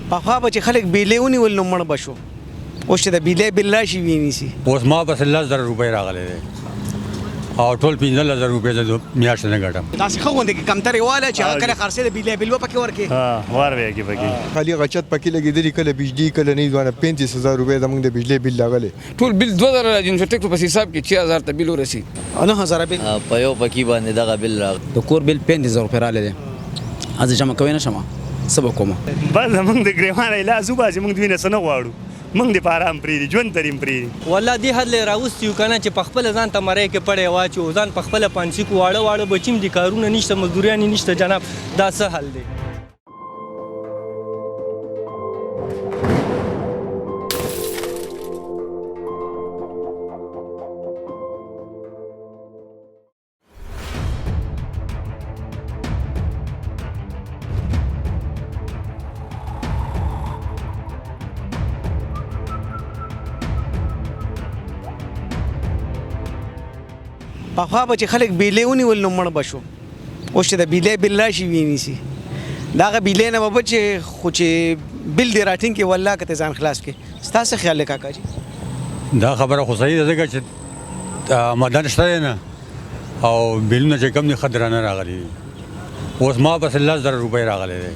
پخوا به چې خلک بیلې ونیول نو مړ به شو، اوس چې د بیلې بل راشي ویې نیسي. اوس ما پسې 10,000 روپۍ راغلی دی او ټول 15,000 روپۍ زه میاشت نه ګټم. داسې ښه غوندې کې کمترې واله چې هغه کله خرڅې د بیلې بل به پکې ورکې. ور به کې پکې خالي غچت پکې لګېدلي، کله بجلي کله نه ځوانه. 35,000 روپۍ زموږ د بجلۍ بل راغلی. ټول بل 2,000 راځي، نو ټیک په حساب کې 6,000 ته بل ورسي. 9,000 بل په یو پکې باندې دغه بل راغلی. د کور بل 35,000 روپۍ راغلی دی، زه جمع کوی نه شم، څه به کوم؟ بس زموږ د ګریوان علاج وباسي، موږ دوی نه څه نه غواړو، موږ دې په آرام پرېږدي، ژوند ترې پرېږدي. والله دې حد له راوستي یو که نه چې په خپله ځان ته مرۍ کې پړی واچو، ځان په خپله پانسي کو. واړه واړه بچي هم دي، کارونه نشته، مزدوریانې نشته جناب، دا څه حل دی؟ پخوا به چې خلک بیلې ونیول نو مړ به شو، اوس چې د بیلې بل راشي ویې نیسي. د هغه بیلې نه به بچې، خو چې بل دې راټینګ کړي والله که ته ځان خلاص کړې. ستا څه خیال دی کاکا جي؟ دا خبره خو صحیح ده، ځکه چې آمدن شته دی نه او بلونه چې کوم دي ښه درانه راغلي دي. اوس ما پسې 10,000 روپۍ راغلی دی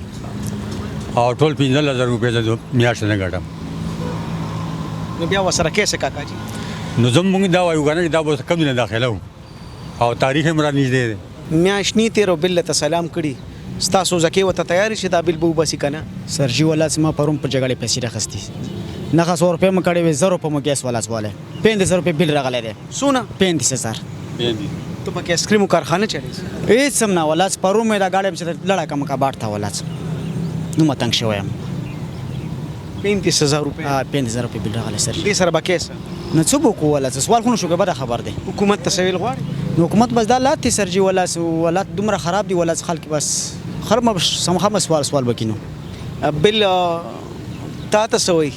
او ټول 15,000 روپۍ زه میاشت نه ګټم. نو بیا ورسره کې څه کاکا جي؟ نو زه موږ دا وایو که نه چې دا به اوس کوم ځای نه داخله وو او تاریخ هم را نږدې دی. میاشت نی تېر او بل ته سلام کړي، ستاسو زکې ورته تیار شي دا بل به وباسي که نه؟ سرجي والله چې ما پرون په جګړې پیسې راخیستي، 900 روپۍ مو کړې وې، 1,000 روپۍ مو ګیس والا ځوالی، 35,000 روپۍ بل راغلی دی. څونه؟ 35,000. ته پکې آیسکریمو کارخانه چلېږي؟ هېڅ هم نه والله، چې پرون مې دا ګاډی چې لړه کړم کباړ ته والله، دومره تنګ شوی یم. 35,000 روپۍ؟ 35,000 روپۍ بل راغلی سر. دې سره به کې څه؟ نو څه به وکړو والله، څه سوال خو نه شو کوی، بده خبر دی. حکومت ته څه ویل غواړي؟ نو حکومت بس دا لات دی سرجي والله، حالات دومره خراب دي والله، خلک بس خراب سمخه سوال سوال به کینو. بل تا ته څه وایي؟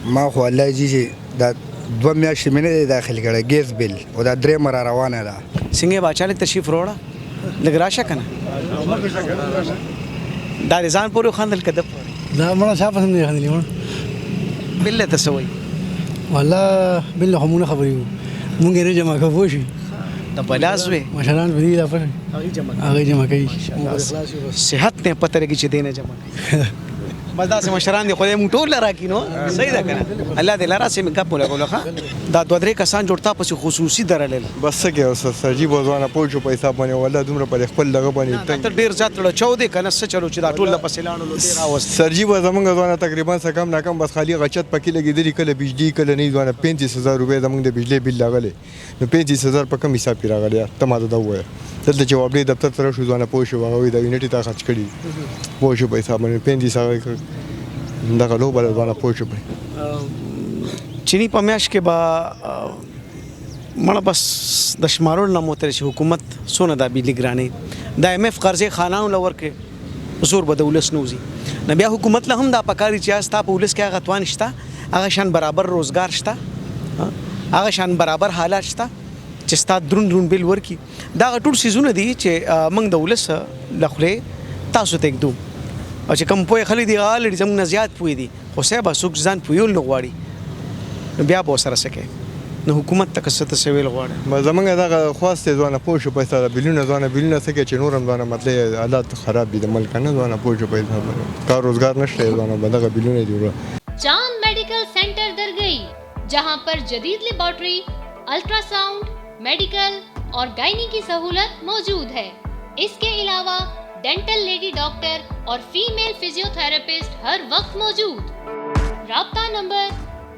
ما خو الله جي چې دا 2 میاشتې مې نه دی داخل کړی ګیس بل، او دا درېیمه را روانه ده. څنګه یې باچا لږ تشریف راوړه، لږ راشه که نه؟ دا دې ځان پورې وخندل که ده پورې؟ دا مړه چا پسې نه دی خندلي مړه. بل ته څه وایي؟ والله بل خو موږ نه خبرېږو، موږ یې نه جمع کوو، پوه شوې؟ د بلا زوی مشران په دې لا پوه شوې، هغې جمع کوي. صحت نه پته لګي چې دی نه جمع کوي. بس داسې مشران دي خدای موږ ټول له راکړي. نو صحیح ده که نه؟ الله دې له راسې مې ګپ ولګولو. ښه دا 2-3 کسان جوړ تا پسې خصوصي درلل. بس څه کوې اوس سرجي به ځوانه پوه شو په حساب باندې والله، دومره پر خپل دغه باندې ته ډېر زیات لړچو دی که نه؟ څه چلو چې دا ټول له پسې لاړلو دې راوست. سرجي به زموږ ځوانه تقریبا څه کم نه کم بس خالي غچت پکې لګېدلي، کله بجلي کله نه ځوانه. 35,000 روپۍ زموږ د بجلۍ بل راغلی، نو 35,000 په کوم حساب کې راغلی؟ ته ماته دا ووایه. دلته چې وابډې دفتر ته راشو ځوانه پوه شو، هغه وایي دا یونټ یې تا خرڅ کړي، پوه شو په حساب باندې 35,000 دغه لوبه ده ځوانه، پوه شو پرې. چیني په میاشت کې به مړه بس د شمارلو نه مو تر چې حکومت څونه دا بجلي ګرانې د ایم اف قرضې خانانو له ورکړي، زور به د ولس نه وځي. نو بیا حکومت له هم دا پکار دي چې ستا په ولس کې هغه توان شته، هغه شان برابر روزګار شته، هغه شان برابر حالات شته چې ستا درون درون بل ورکړي. دا هغه ټول څیزونه دي چې موږ د ولس له خولې تاسو ته ږدو، او چې کوم پوه خلک دي هغه لري زموږ نه زیات پوه دي، خو صاحب څوک ځان پوهول نه غواړي نو بیا به ورسره څه کوي؟ نو حکومت ته که څه ته څه ویل غواړي؟ زموږ دغه خواست دی ځوانه پوه شو په حساب بلونه ځوانه بلونه څه کوي چې نور هم ځوانه مطلب حالات خراب دي د ملک نه ځوانه پوه شو په حساب باندې کار روزګار نشته ځوانه به دغه بلونه دي وروره. چاند میډیکل سینټر درگئی، جہاں پر جدید laboratory, ultrasound, medical اور گائنی کی سہولت موجود ہے۔ اس کے علاوہ dental lady doctor اور فیمیل فزیوتھراپسٹ ہر وقت موجود۔ رابطہ نمبر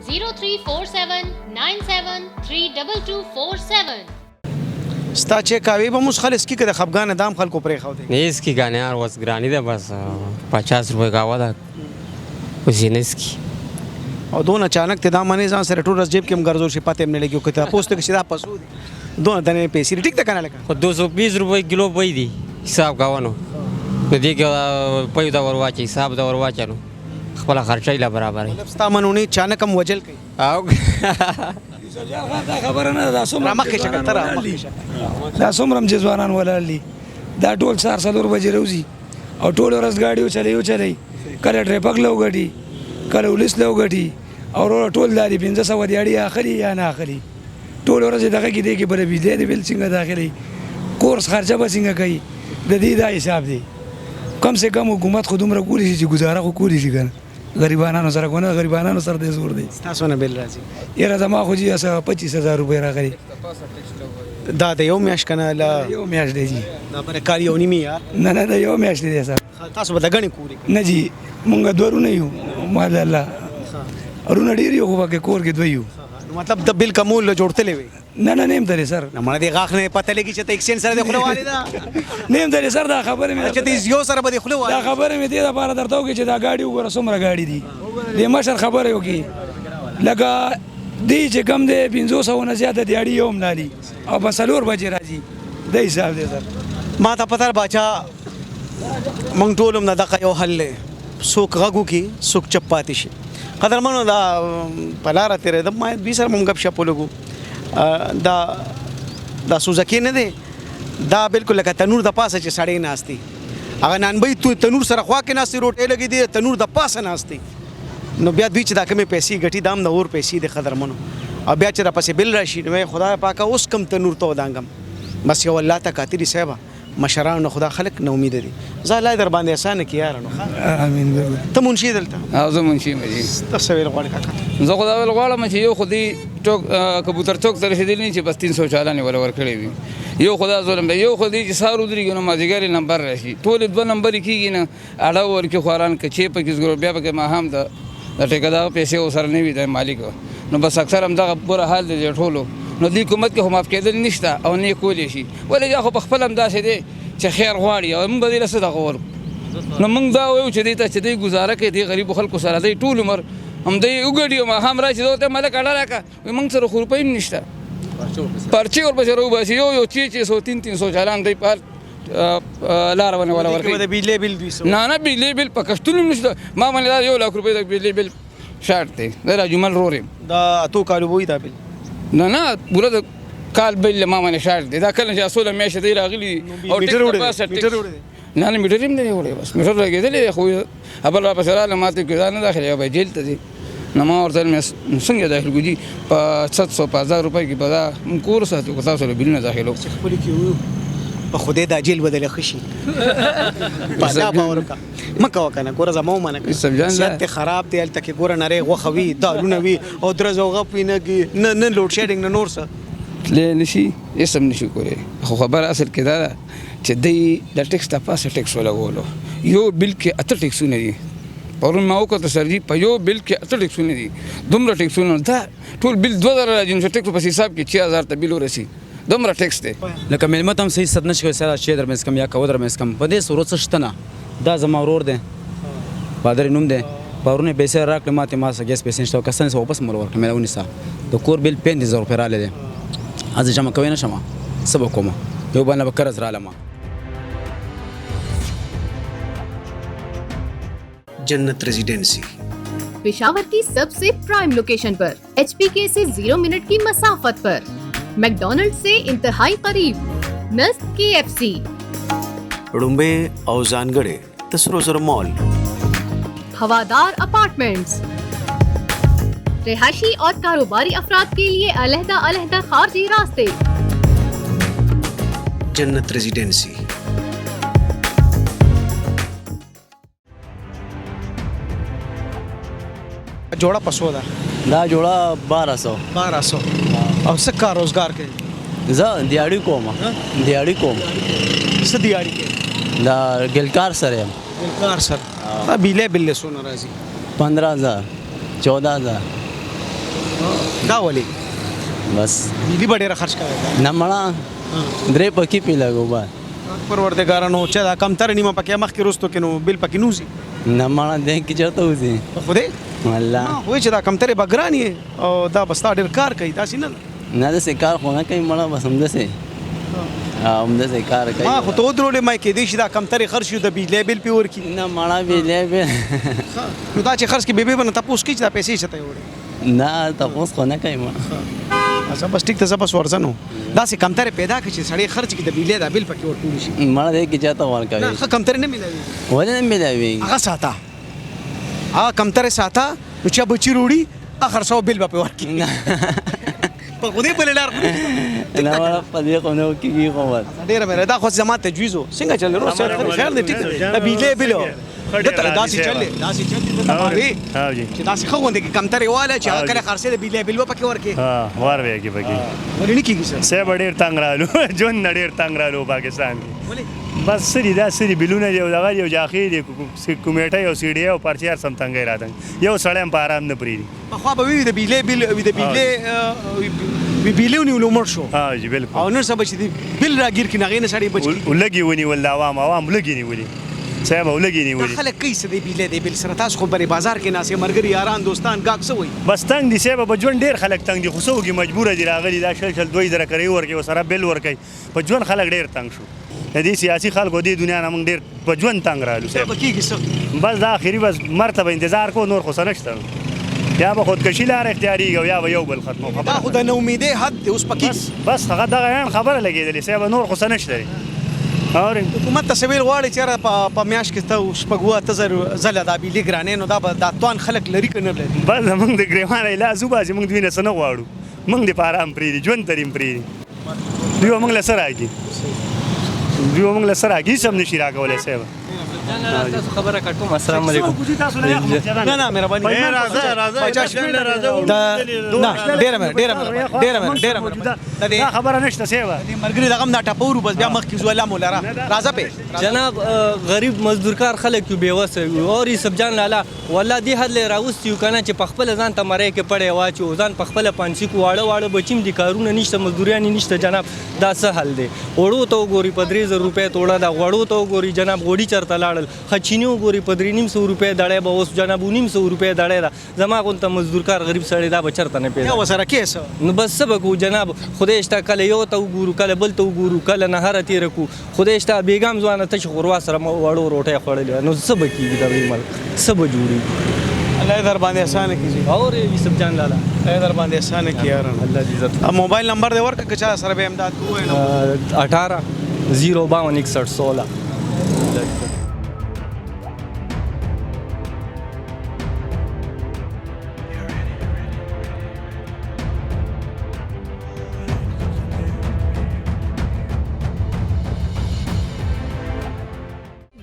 0347 973 22 47۔ ستا چې کاوې به موږ خلک کی که د خفګانه دام خلکو پرېښودې؟ نه هېڅ ګانې یار، اوس ګراني ده، بس 50 روپۍ قهوه ده، اوس یې نه څکي. او دونه اچانک ته دا منې ځان سره ټول ورځ جیب کې هم ګرځول شي، پته هم نه لګي، که تپوس ته چې دا پسو دي دونه دنې پیسې دي، ټیک ده که نه؟ لکه خو 220 روپۍ کیلو پی دي حساب کوه، نو نو دې کې پی ته ور واچوي، حساب ته ور واچوه، نو خپله خرچه یې لا برابروي. مطلب ستا منونې چانک هم وجل کوي. او دا خبره نه ده، دا څومره رامخکې شه که ته رامخکې شه. دا څومره هم چې ځوانان ولاړ دي، دا ټول سهار 4 بجې راوځي او ټوله ورځ ګاډي وچلوي وچلوي، کله ټریفک له وګټي، کله ولس له وګټي او وروره ټول دا دي 500 دیاړي اخلي یا نه اخلي، ټول ورځ دغه کې دی کې بل بجلی دی بل څنګه داخلي، کورس خرچه به څنګه کوي، د دې دا حساب دی. کم سه کم حکومت خو دومره کولی شي چې ګزاره خو کولی شي که نه، غریبانانو سره کنه، غریبانانو سره د زور دی. تاسو نه بل راځي؟ یاره زما خو جی 25000 روپۍ راغلي. دا د یو میاشت کنه؟ لا یو میاشت دی جی. دا بر کال یو نیمه یار؟ نه نه دا یو میاشت دی صاحب. تاسو به د غني کوري؟ نه جی، مونږ دوه ورونه یو، مال الله ورونه ډېر یو، خو پکې کور کې دوه یو. مطلب د بل کمول له جوړتلې وي؟ نه نه نیم درې سر. نه مړه دې غاښ نه پته لګي چې ته ایکسچینج سره د خوله والي ده. نیم درې سر. دا خبره مې چې ته یو سره به د خوله والي. دا خبره مې دې لپاره درته وکړه چې دا ګاډي وګوره څومره ګاډي دي، د مشر خبره وکړي لکه دی چې کم دی 500 نه زیاته دیاړي یو هم نه لي او په 4 بجې راځي، دا حساب دی سر. ما ته پته باچا موږ ټول هم دغه یو حل دی، څوک غږ وکړي څوک چپ پاتې شي. قدرمنو دا په لاره تېرېدم، ما دوی سره مونږ ګپ شپ ولګو. دا دا سوزکي نه دی، دا بالکل لکه تنور د پاسه چې سړی ناست دی، هغه نانبۍ تنور سره خوا کې ناست دی، روټۍ لګې دي، تنور د پاسه ناست دی. نو بیا دوی چې دا کومې پیسې ګټي دا هم د اور پیسې دي قدرمنو. او بیا چې راپسې بل راشي نو وایي خدای پاکه اوس کوم تنور ته ودانګم. بس یو الله ته کاتلي صاحبه مشرانو خدا خلک نه امید دي. زه الله در باندې اسانه کړي یاره. نو امین. ته منشي دلته؟ زه منشي یم جي. ته څه ویل غواړې کاکا؟ زه خو دا ویل غواړم چې یو خو دې ټوک کبوتر چوک ته رسېدلی چې بس 300 چالان یې وله ورکړی وي، یو خو دا ظلم دی. یو خو دې چې سهار ودرېږي نو مازدیګر یې نمبر راشي، ټولې 2 نمبرې کېږي نه اډه ورکړي خواران کچې پکې زګرو، بیا پکې ماښام د ټیکهدار پیسې ورسره نه وي د مالک، نو بس اکثر همدغه بوره حال دی ټولو. نو دې حکومت کې خو معاف کېدل نشته او نه یې کولی شي، ولې دا خو په خپله همداسې دی چې خیر غواړي او موږ به دې له څه دغه ورکړو. نو موږ دا وایو چې دې ته چې دی ګزاره کوي دې غریبو خلکو سره دی ټول عمر همدی وګټي او ماښام راشي زه ورته ملک اډه راکړه، وایي موږ سره خو روپۍ هم نشته، پرچې ورپسې راوباسي، یو یو 600 300 چالان دی په هر لاره باندې ولا ورکوي. د بجلۍ بل 200 نه نه بجلۍ بل په کښتونو هم نشته. ما باندې دا 1 لک روپۍ د بجلۍ بل شارټ دی، زه راجمل ورور یم. دا 8 کالو به وي دا بل؟ نه نه پوره د کال بل ما باندې شارټ دی. دا کله چې سوله میاشتې دی راغلي او میټر وړی دی؟ نه نه میټر یې هم نه دی وړی، بس میټر لګېدلی دی، خو بل راپسې راغله ما ته ویل دا نه داخلي به جیل ته ځي. نو ما ورته ویل څنګه داخل کړو جي په 700 په 1000 روپۍ کې به دا موږ کور ساتو که تاسو له بلونه داخلو. خپلو کې وو په خدای دا جیل به درله ښه شي، په الله باور وکړه، مه کوه که نه ګوره زما ومنه که صحت دې خراب دی، هلته کې ګوره نری غوښه وي دالونه وي او درز او غپ وي، نه نه نه لوډ شیډینګ نه نور څه تللی نه شي، هېڅ هم نه شي کولی. خو خبره اصل کې دا ده چې دی د ټیکس د پاسه ټیکس ولګولو، یو بل کې 8 ټیکسونه دي. پرون ما وکتل سر جي په یو بل کې 8 ټیکسونه دي، دومره ټیکسونه دا ټول بل 2000 راځي، نو ټیکس په حساب کې 6000 ته بل ورسي، دومره ټیکس دی. لکه مېلمه ته هم صحیح ست نه شي کولی، سره چای درمنځ کوم یا قهوه درمنځ کوم، په دې سورو څه شته نه. دا زما ورور دی، بادر نوم دی، پرون یې پیسې راکړې ماته، ما سره ګیس پیسې نشته، کسان یې واپس مول ورکړه، مې ونیسه. د کور بل 35,000 روپۍ راغلی دی، زه جمع کوی نه شم، څه به کوم، یو بل نه به قرض رالم. जन्नत रेजिडेंसी पेशावर की सबसे प्राइम लोकेशन पर, HPK से 0 मिनट की मसाफत पर, मैकडोनल्ड से इंतहाई करीब, नज़द KFC, रुम्बे और जानगड़े तसरो मॉल, हवादार अपार्टमेंट्स, रिहायशी और कारोबारी अफराद के लिए अलहदा अलहदा खारजी रास्ते। जन्नत रेजिडेंसी। جوړه پسو ده؟ دا جوړه 1200. 1200. او څه کار روزګار کوي؟ زه دیاړي کوم. دیاړي کوم. څه دیاړي کوي؟ دا ګلکار سره یم. ګلکار سره. دا بیلې بلې څونه راځي؟ 15000 14000. دا ولې؟ بس بیلي به ډېره خرچ کوي؟ نه مړه درې پکې پې لګو بس. پروردګاره نو چې دا کمتر نیمه پکې مخکې وروستو کې نو بل پکې نه وځي؟ نه مړه دې کې چېرته وځي؟ خدای والله وایي چې دا کمترې به ګران یې او دا به ستا ډېر کار کوي، داسې نه ده؟ نه داسې کار خو نه کوي مړه، بس همداسې همداسې کار کوي. ما خو ته ودرولې، ما کېدای شي دا کمترې خرڅ شي د بجلۍ بل پې ورکړي. نه مړه بجلۍ بل نو دا چې خرڅ کړي بې به نه تپوس کوي چې دا پیسې څه ته یې وړې؟ نه تپوس خو نه کوي مړه. زه بس ټیک ته زه بس ورځه نو داسې کمترې پیدا کړي چې سړی خرڅ کړي د بجلۍ دا بل پکې ورټول شي. مړه دې کې چاته ورکوي؟ نه ښه کمترې نه میلاویږي. ولې نه میلاویږي؟ هغه ساته. هغه کمتر ساته نو چا بچی روړي اخر سو بل به په ورکی په خو دې بل لار خو نه ولا په دې خو نه کیږي خو بس ډیره مې دا خو زما تجویز و څنګه چل ورو خیر دی ټیک دا بجلی بل دته داسې چلې داسې چلې دته ما وی چې داسې ښه غوندې کې کمترې واله چې هغه کله خرڅې د بجلی بل به پکې ورکې ها وار وی کې پکې ولې نه کېږي سر صاحب ډیر تنگ رالو ژوند نه ډیر تنگ رالو پاکستان کې بس سری دا سری بلونه دی او دغه یو جاخې دی کمیټه او سی ډي او پرچې هر سم تنګي راتنګ یو سړی هم په آرام نه پریږدي. پخوا به وي د بیلې بیل وي د بیلې وي بیلې ونیولو مړ شو. ها جی بالکل. او نن سبا چې د بیل راګیر کړي نو هغې نه سړی بچ کېږي. ولږې ونیول د عوام عوام ولږې نیولي صاحب ولږې نیولي. دا خلک کوي څه د بیلې د بیل سره تاسو خو بری بازار کې ناست یې ملګري یاران دوستان ګاک څه وایي؟ بس تنګ دي صاحب په ژوند ډېر خلک تنګ دي خو څه وکړي مجبوره دي راغلي دا شل شل دوه زره کرایي ورکوي ورسره بیل ورکوي په ژوند خلک ډېر تنګ شو د دې سیاسي خلکو دې دنیا نه موږ ډېر په ژوند تنګ رالو صاحب به کېږي څه؟ بس دا اخري بس مرګ ته به انتظار کوو نور خو څه نشته یا به خودکشي لاره اختیارېږي او یا به یو بل ختمو خبره دا خو د ناامیدۍ حد دی اوس پکې بس بس هغه دغه عین خبره لګېدلې صاحب نور خو څه نشته دی حکومت ته څه ویل غواړي چې یاره په میاشت کې ته شپږ اووه اته زره ځله دا بجلي ګرانې نو دا به دا توان خلک لري که نه لري؟ بس زموږ د ګرېوانه یې لاس وباسي موږ دوی نه څه نه غواړو موږ دې په ارام پرېږدي ژوند ته دې هم پرېږدي دوی به موږ له څه راکړي دوی به موږ له څه راکړي هېڅ هم نه شي راکولی صاحب تاسو خبره کټوم السلام علیکم نه نه مهرباني راځه راځه نه ډیره ډیره ډیره ډیره دا خبره نشته صاحب مرګري دغه دا ټپورو بس بیا مخ کې زو الله مولا راځه په جناب غریب مزدورکار خلک یو بیوسه یو اور یې سب جان لالا والله دې حد له راوستي یو کنه چې په خپل ځان ته مری کې پړی واچو ځان په خپل پانسی کو واړه واړه بچیم دي کارونه نشته مزدوریانې نشته جناب دا څه حل دی اوړو ته وګوري په 3000 روپۍ توړه ده غوړو ته وګوري جناب غوړي چرته لاړل خچینی وګوري په 350 روپۍ دړی به اوس جناب 950 روپۍ دړی ده زما غونته مزدورکار غریب سړی دا به چرته نه پیدا وسره کې څه نو بس څه به کوو جناب خدای شته کله یو ته وګورو کله بل ته وګورو کله نهره تېره کو خدای شته بیګام ځوانه تش غروا سره مو وړو روټۍ خوړلې نو څه به کېږي د دې ملک څه به جوړېږي الله در باندې احسان کړي اور یوسف جان لالا الله در باندې احسان کړي یار الله دې عزت موبایل نمبر دې ورکړه که چا سره به امداد کوی نو 18 0 52 61 16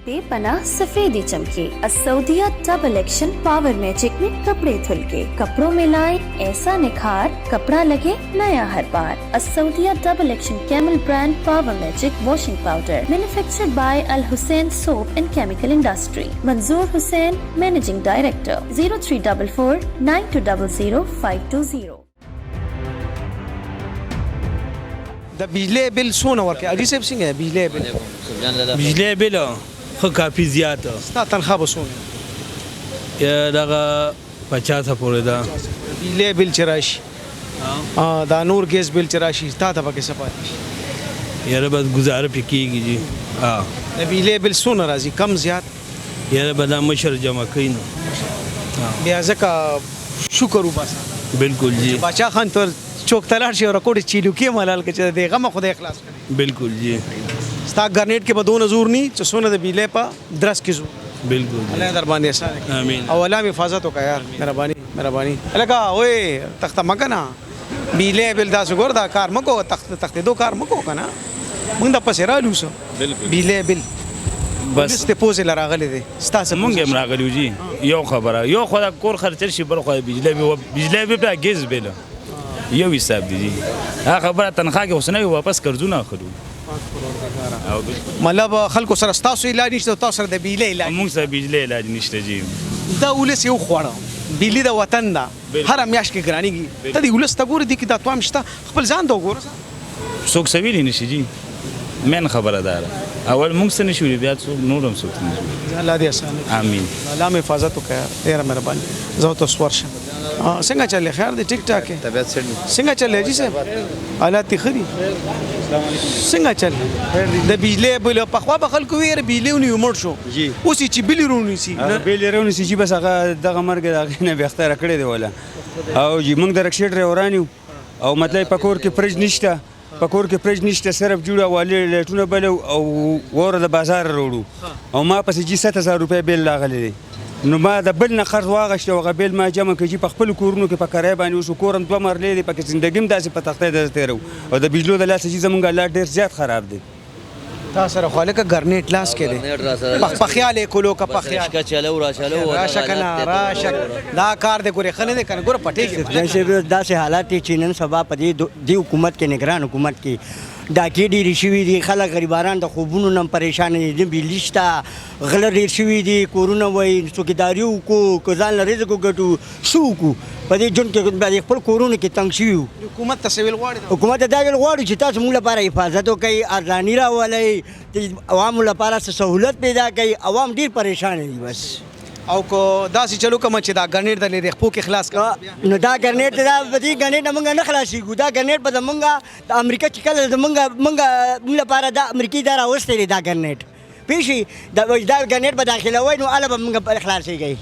बेपनाह सफेदी चमके असौदिया double action power magic में कपड़े धुल के कपड़ों में लाए ऐसा निखार कपड़ा लगे नया हर बार असौदिया double action camel brand power magic washing powder manufactured by Al Hussain soap and chemical industry Manzoor Hussain managing director 0344 9200 520 د بجلی بل څونه ورکوي حاجي صاحب څنګه بجلی بل بجلی بل خو کافي زیات ستا تنخواه به څونه دغه 50 پورې ده بجلی بل چې راشي دا نور ګیس بل چې راشي تا ته پکې څه پاتې شي یاره بس ګزاره پې کېږي جي د بجلی بل څونه راځي کم زیات یاره به دا مشر جمع کوي نو بیا ځکه شکر وباسه بالکل جی باچا خان تر چوک ته لاړ شي او رکوټ چیلوکې ملال کې چې د غمه خدای خلاص کړي بالکل جی ستا ګرنیټ کې به دونه زور ني چې څونه د بیلې په درس کې زور بالکل جی الله در باندې احسان کړي امين او الله حفاظت وکړه یار مهرباني مهرباني لکه اوې تخته مکنه بیلې بل داسې ګور دا کار مکو تخت تختې دو کار مکو کنه موږ د پسې رالو سو بیلې بل بس ته پوزې لراغلې دي ستاسو مونږ هم راغلی جی یو خبره یو خو دا کور خرچل شي بل خو بجلی به بجلی به بیا ګیس بل یو حساب دی جی هغه خبره تنخواه کې اوس نه واپس قرضونه اخلو مطلب خلکو سره ستاسو علاج نشته تاسو سره د بیلې علاج مونږ سره بجلی علاج نشته جی دا ولس یو خوړه بیلی د وطن ده هره میاشت کې ګرانیږي ته دې ولس ته ګورې دې کې دا توان شته خپل ځان ته وګوره څوک څه ویلی نشي جی مین خبره ده اول موږ څه نشو بیا څوک نور هم څوک نشو الله دې اسانه کړي امين الله مې حفاظت وکړه ډیره مهرباني زه ته سور شم څنګه چلې خیر دې ټیک ټاک طبيعت څنګه څنګه چلې جی صاحب حالات ښه دي څنګه چل د بجلی بل په خوا به خلکو ویره بجلی ونیو مړ شو اوس چې بل رونیسي بل رونیسي چې بس هغه دغه مرګ د هغې نه بې اختیاره کړی دی ولا او جی موږ د رکشې ډرایوران یو او مطلب په کور کې فرج نشته په کور کې فرج نشته صرف جوړه والي لایټونه بلو او وره د بازار وروړو او ما پسې جی 7000 روپۍ بیل راغلی دی. نو ما د بل نه قرض واغښت او هغه بیل ما جمع کړ چې په خپلو کورونو کې په کرایه باندې اوسو. کور هم دوه مرلې دی، پکې زندګي هم داسې په تختۍ ده تېروو. او د بجلو د لاسه چې زمونږ حالات ډېر زیات خراب دی. تا سره خو هلکه ګرنیټ لاس کې دی، په خیال یې کولو که په خیال رشکه چلو را چلو راشه که نه راشه، دا کار دی ګورې ښه نه دی که نه، ګوره پټېږي. داسې حالات دي چې نن سبا په دې حکومت کې، نګران حکومت کې ډاکې ډېرې شوي دي، خلک غریبانان د خوبونو نه هم پریشان دي، نه بجلي شته، غله ډېر شوي دي، کورونه وایي څوکیداري وکړو که ځان له رزق وګټو، څه وکړو؟ په دې ژوند کې په خپل کورونو کې تنګ شوي یو. حکومت ته څه ویل غواړي؟ حکومت ته دا ویل غواړو چې تاسو موږ لپاره حفاظت وکړئ، ارزاني راولئ، عوامو لپاره څه سهولت پیدا کړئ. عوام ډېر پریشان دي بس. او که داسې چلو کوم چې دا ګرنیټ د لرې خپو کې خلاص کړه، نو دا ګرنیټ دا په دې ګرنیټ نه مونږ نه خلاصېږو. دا ګرنیټ به زمونږ د امریکا چې کله زمونږ مونږ لپاره دا امریکې دا راوستی دی دا ګرنیټ پېښې، دا ګرنیټ به داخلوئ نو هله به مونږ خلاصېږئ.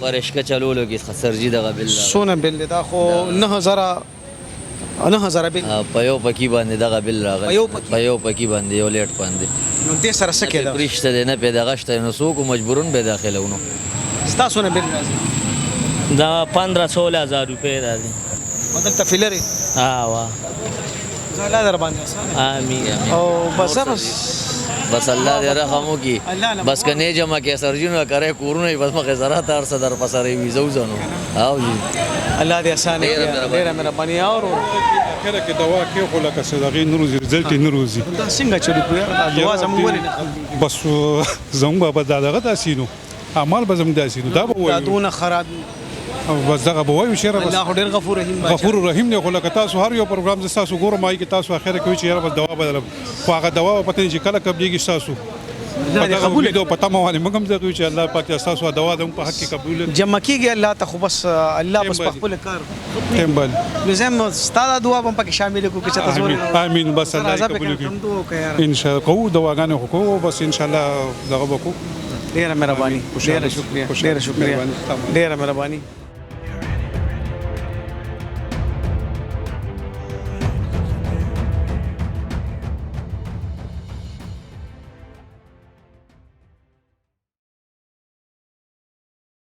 په رشکه چلولو کې سرجي دغه بل څونه بل دی؟ دا خو 9000 بل په یو پکې باندې دغه بل راغلی، په یو پکې باندې یو لیټ باندې. نو دې سره څه کېده؟ پرشته دی نه پې دغه شته، نو څوک مجبورون به داخلو. نو ستاسو نه بل راځي؟ دا 15-16 هزار روپۍ راځي. او دلته فیلرې؟ ها وا الله در باندې اسانه. آمین. او بس بس بس الله دې رحم وکړي. بس که نه جمع کې سرجونه کرے کورونه بس مخې زرا تار څه در پسرې وي زو ځنو. او جی الله دې اسانه کړي، ډېره مهرباني. اور اخره کې دوا کې خو لکه څه دغې نه روزي، رزلټ یې نه روزي. دا څنګه چلو کړو یار؟ دا دوا زموږ ولې نه قبلېږي؟ بس زموږ به دا دغه داسې نو اعمال به زموږ داسې نو دا به وایو، دا دونه خراب بس دغه به وایو چې بس الله خو ډېر غفور رحیم غفور رحیم دی. خو لکه تاسو هر یو پروګرام زه تاسو ګورم آی کې تاسو اخره کوي چې یاره بس دوا بدلم، خو هغه دوا به پته نه چې کله قبلېږي ستاسو. الله دې قبول کړي. په تمه باندې موږ هم دغه چې الله پاک تاسو دوا زموږ په حق کې قبول کړي. جمع کېږي الله ته خو بس الله بس په خپل کار ټیم باندې. نو زه هم ستا دا دعا به هم پکې شامله کړو که چېرته زور آمین. بس الله دې قبول کړي ان شاء الله. کوو دواګانې خو کوو بس ان شاء الله دغه به کوو. ډېره مهرباني، ډېره شکریه، ډېره شکریه، ډېره مهرباني.